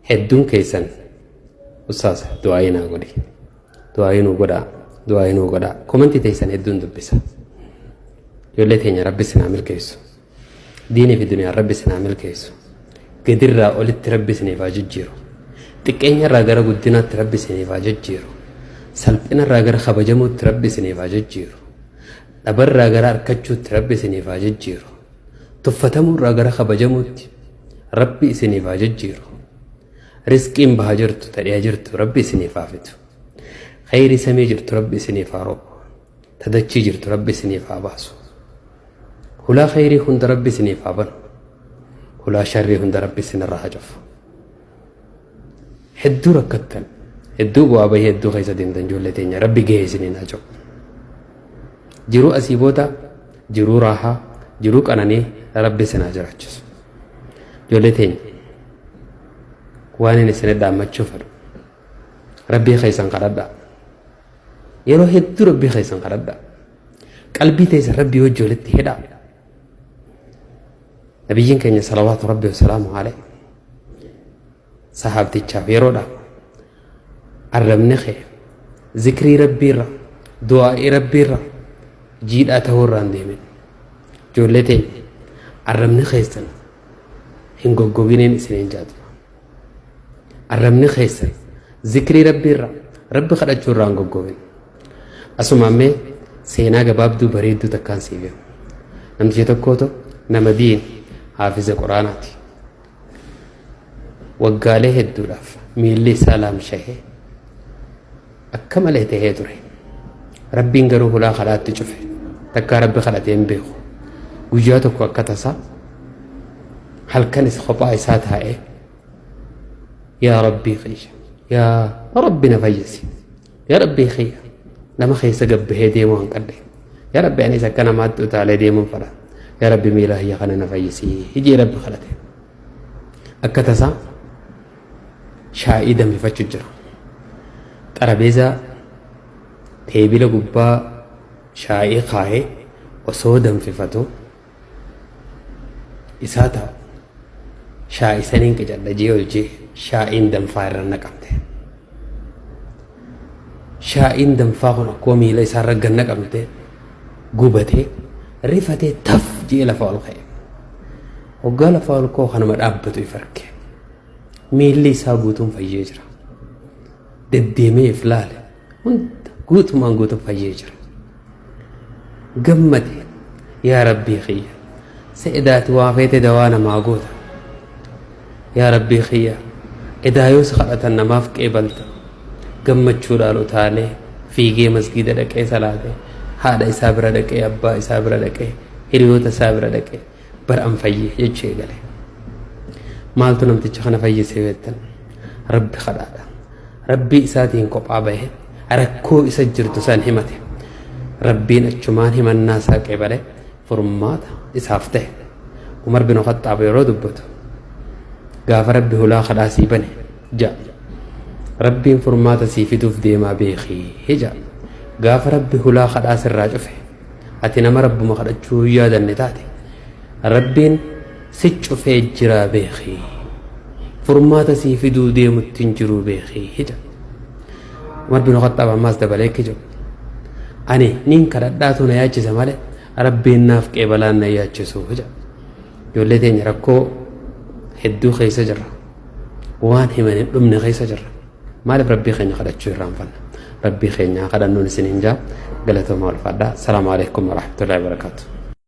Hedduun keessan ustaaz du'aayii naa godhi. Du'aayii nuu godhaa. Du'aayii nuu godhaa. Komantii teessan hedduun dubbisa. Ijoollee teenya rabbi isin haa milkeessu. Diinii fi duniyaan rabbi isin haa milkeessu. Gadirraa olitti rabbi isiniif haa jijjiiru. Xiqqeenyarraa gara guddinaatti rabbi isiniif haa jijjiiru. Salphinarraa gara kabajamuutti rabbi isiniif haa jijjiiru. Dhabarraa gara arkachuutti rabbi isiniif haa jijjiiru. Tuffatamuurraa gara kabajamuutti rabbi isiniif haa jijjiiru. Risqiin baha jirtu tadhiya jirtu rabbi isiniif haa fidu. Khayrii samii jirtu rabbi isiniif haa roobu. Tadachii jirtu rabbi isiniif haa baasu. Hulaa khayrii hunda rabbi isiniif haa banu. Hulaa sharrii hunda rabbi isinirraa haa cufu. Hedduu rakkattan, hedduu bu'aa bahii hedduu keessa deemtan ijoollee teenya rabbi gahee isiniin haa ce'u. Jiruu asii booda jiruu raahaa, jiruu qananii rabbi isin haa jiraachisu. Ijoollee teenya waan inni isin dhaammachuu fedhu rabbii keessan kadhadhaa. Yeroo hedduu rabbii keessan kadhadhaa. Qalbii teessan rabbii wajji walitti hidhaa. Nabiyyiin keenya salawaatu rabbi wasalaamu alayhi sahaabtichaaf yeroodha arrabni kee zikrii rabbiirra du'aa'ii rabbiirra jiidhaa ta'uu irraa hin deemin. Ijoollee teenya arrabni keessan hin goggoginiin isiniin jaatu. Arrabni keessan zikrii rabbiirra rabbi kadhachuu irraa hin goggogin. Asuma ammee seenaa gabaabduu bareedduu takkaan siif hima. Namticha tokkootu nama diin haafiza quraanaati. Waggaalee hedduudhaaf miilli isaa laamshahee akka malee tahee ture. Rabbiin garuu hulaa kadhaatti cufe. Takkaa rabbi kadhatee hin beeku. Guyyaa tokko akka tasaa halkanis kophaa isaa taa'ee yaa rabbii kiyya yaa rabbi na fayyisi yaa rabbii kiyya nama keessa gabbahee deemuu hanqadhe yaa rabbi anis akka namaatti utaalee deemuun fedha yaa rabbi miila kiyya kana na fayyisi hijii rabbi kadhate akka tasaa shaa'ii danfifachuu jira xarabeezaa teebila gubbaa shaa'ii kaa'ee osoo danfifatu isaa taa'u shaa'ii saniin qicadha jee ol jee shaa'iin danfaa irra naqamte. Shaa'iin danfaa kun akkuma miila isaa irra gad naqamte gubatee rifatee taf jee lafa ol ka'e. Hoggaa lafa ol ka'u kanuma dhaabbatu if arge. Miilli isaa guutuun fayyee jira. Deddeemee if laale hunda guutumaan guutuun fayyee jira. Gammade yaa rabbii kiyya se'edaati waa feete dawaa namaa goota. Yaa rabbii kiyya edaa yoo si kadhatan namaaf qeebalta. Gammachuudhaan utaalee fiigee masgiida dhaqee salaate haadha isaa bira dhaqee abbaa isaa bira dhaqee hiriyoota isaa bira dhaqee bar an fayye jechuu eegale. Maaltu namticha kana fayyise beektan? Rabbi kadhaadha. Rabbii isaatiin kophaa bahe rakkoo isa jirtu san himate. Rabbiin achumaan himannaa isaa qeebale furmaata isaaf ta'e. Umar bin Khaxxaab yeroo dubbatu gaafa rabbi hulaa kadhaa sii bane ja'a. Rabbiin furmaata sii fiduuf deemaa beekii ja'a. Gaafa rabbi hulaa kadhaa sirraa cufe ati nama rabbuma kadhachuu hin yaadanne taate rabbiin si cufee jiraa beeki furmaata sii fiduu deemutti hin jiruu beeki jedha Umar bin Khattaab ammaas dabalee akka jedhu ani nin kadhadhaatu na yaachisa malee rabbiin naaf qeebalaan na yaachisu jedha ijoollee teenya rakkoo hedduu keessa jirra waan himan hin dhumne keessa jirra Maaliif Rabbii keenya kadhachuu irraanfanna? Rabbii keenya haa kadhannuun isiniin jaa. Galatoomaa ulfaadhaa. Salaamu alaikum warahmatullahi wabarakaatuh.